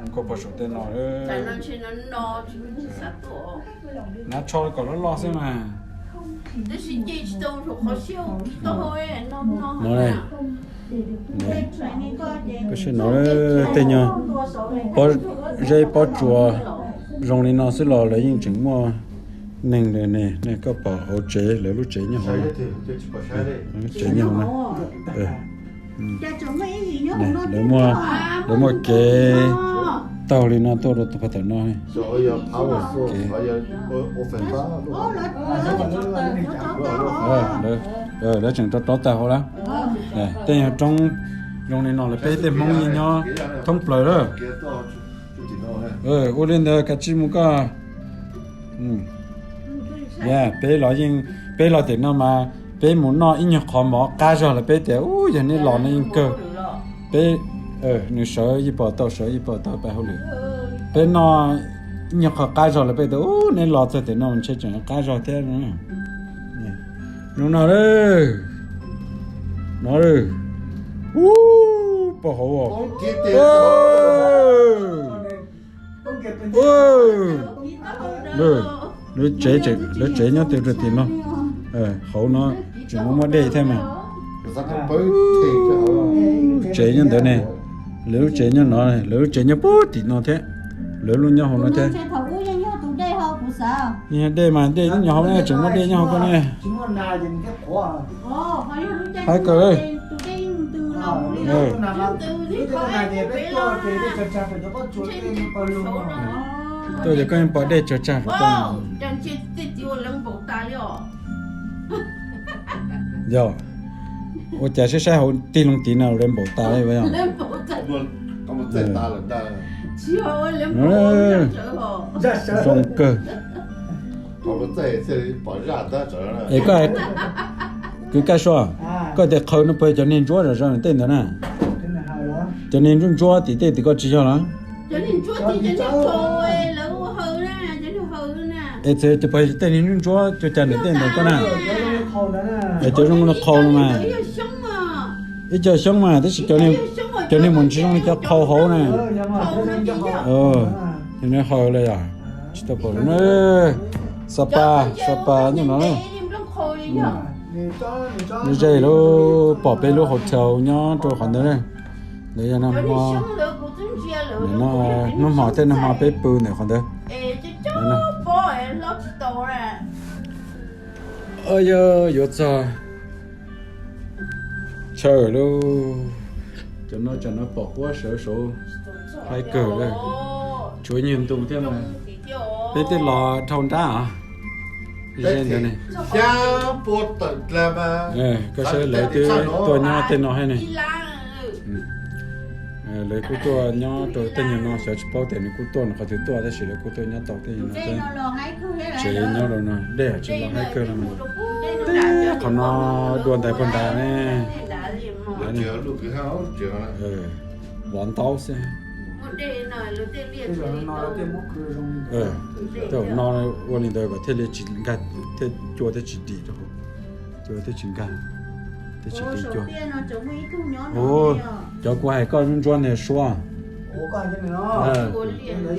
nkauj puag saum tej no. Nab tsho kom loj loj xwb mas. No, koj saib no, tej nyuag pob zeb pob tsuas zoo li no xwb los lawv yeej tseem muaj neeg li ne. Koj pom hauv tsev, lawv lub tsev nyob hauv, lub tsev nyob hauv no. Lawv muaj, lawv muaj kev taug li no tuaj rau tus pog tom no. Lawv tseem rov rov tag hauv lawm. Tej nyuag roob zoo li no lawv peb tej Hmoob yeej nyob thoob plaws lawm. Ua li ntawd kav tsij mus koj. Peb los yeej, peb los tim no mas peb mus noj ib nyuag qhov mov qab zog lawm peb tias ub yog neb los no yeej kawg. Peb, nws sawv yeej pom tau, sawv yeej pom tau pais hauj lwm. Peb noj ib nyuag qhov qab zog lawm peb tias ub neb los txog tim no ntshe tseem qab zog thiab. No, no, no, ub, pom hauv. Lawv tsev, lawv tsev nyob twg rau tim no. Hauv no tseem muaj muaj dej thiab mas. Tsev nyob ntawd ne, lawv lub tsev nyob no, lawv lub tsev nyob puag tim no thiab, lawv lub nyob hauv no thiab. Yog dej mas dej nyob hauv ne, tseem muaj dej nyob hauv ko ne. Haib kawg. Tuaj ces koj yeej pom dej tsawg tsag rau koj. Yog, ua cas saib saib hauv tig loo tid no lawv npaum tas li yog. Zoo kawg. Es koj, kwv Kaj Sua, koj tias qhaws no puas yog cov niag ntsuab zom zaws tej ntawd na? Cov niag ntsuab ntsuab tim tej tim koj tsis yog los? Es txawm puas yog tej niag ntsuab ntsuab cuag cas nws tej ntawd koj na? Es cov zoo li qhaus no mas. Ib co xyoob mas tab sis cov niag mus tsis zoo li cov qhaus hauv na. Cov niag haws li yom. Tsis tau pom. Xa pas, xa pas nyob no. Lub zej lub pom peb lub hotel nyob rau qhov ntawd. Ntawd yog nag hmo, hnub hmo tej nag hmo peb pw ntawm qhov ntawd. Yog yuav txog chaw lawm. Cov no tsam no pom huab sawv saud, haib kawg lawm. Tshuav nyuag ntu thiab mas. Peb twb los dhau nrab os. Ze ntawd ne. Koj saib lawv twb tuaj nyob tej no thiab ne. Lawv kuj tuaj nyob rau tej nyuag no, xyov tsis paub tias nws kuj tuaj no qhov twg tuaj tab sis lawv kuj tuaj nyob tau tej nyuag no thiab. Tsev nyob rau no dej tsis los haib kawg no mas. Teb qhov no dua ntais puag nrad ne. Vov ntaub xwb. Tej no ua li ntawd kom thiaj li tsis nkag, thiaj cua thiaj tsis dim rau, cua thiaj tsis nkag, thiaj tsis dim cua. Cov kuv hais koj ntsuab ntsuab ntag Suab.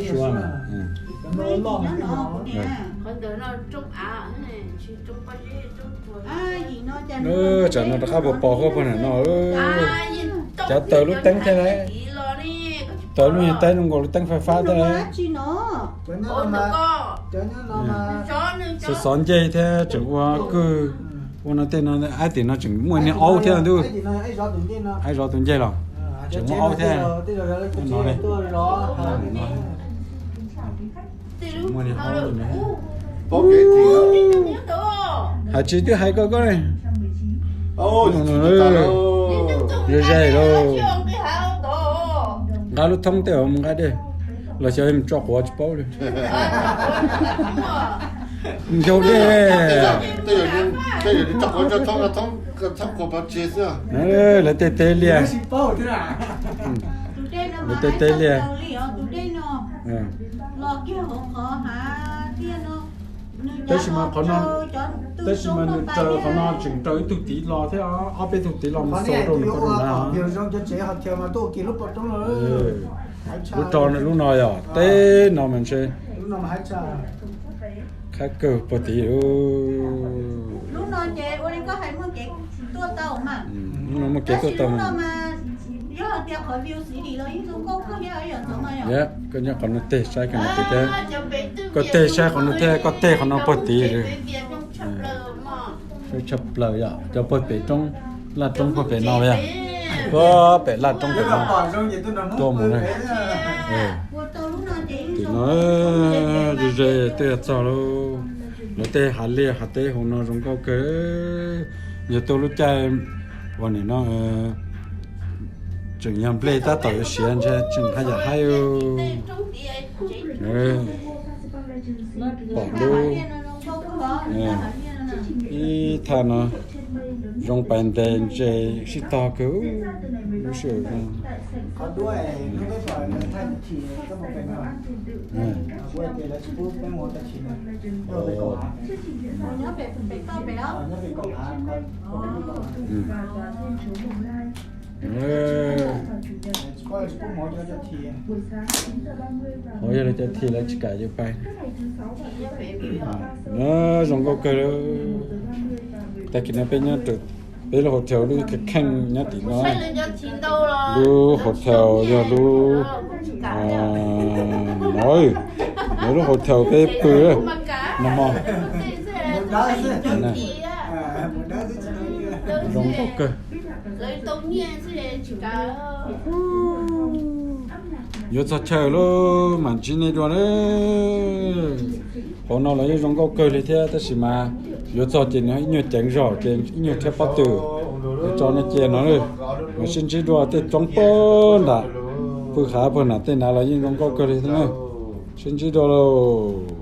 Suab mas. Tsam no rov qab pos pos huab pog nam no. Cov taws lub teeb thiab na. Taws lub niag teeb zoo nkaus lub teeb fais fab thiab na. Xov xov ncej thiab tseem ua kwj. Ua no tej no, ab, tim no tseem muaj niag aub thiab ntuj. Ab, zov tus ncej los tseem muaj aub thiab. No ne. Muaj niag aub. Hais tsis twb hais koj koj ne. Ze ze lauj. Nqa lub thoob tej mus nqa dej los xyov mus tso quav tsis paub li. Ncaug dej. Lawv tej teb liaj. Lawv tej teb liaj. Tab sis mas qhov no, tab sis mas nws raws qhov no tseem raws ib tug tid los thiab, ob peb tug tid los mus xau rau nws ko rau na. Lub rau lub no yog teb no mas ntshe qhab kawg puag tid. Lub no muaj kev tuaj tau mas. Koj nyob qhov no teg saib koj no teg thiab, koj teg saib qhov no thiab, koj teg qhov no puag tid. Tshaj plaws yom, cov puag pem roob, laj roob puag pem no yom. Puag pem laj roob pem no tuaj mus na. Tim no ze ze twb yuav txog lauj. Lawv tej hav liaj hav teb hauv no zoo nkauj kawg. Yog tuaj lub caij uas nim no tseem yog nplej tab tom yuav siav ntshe tseem haj yam haib. Pom lub, ib thaj no zoo pais ntes ntses sib tog kawg. Lub sij hawm no Qhov yog lawv cov thim lawv tsis kam yuav pais. Zoo nkauj kawg. Tag kis no peb nyob, peb lub hotel lub kheej nyob tim no. Lub hotel yog lub, no, lub hotel peb pw no hmo. Zoo nkauj kawg. Yuav txog chaw lawm mam ntsib nej dua na. Hauv no los yeej zoo nkauj kawg li thiab tab sis mas yuav txog ces nws ib nyuag ceev zog ces ib nyuag rhiab pob tw. Es tso nej cia no, mam sib ntsib dua tej roob puag nram, pw hav puag nram tej nav los yeej zoo nkauj kawg li thiab na. Sib ntsib dua lauj.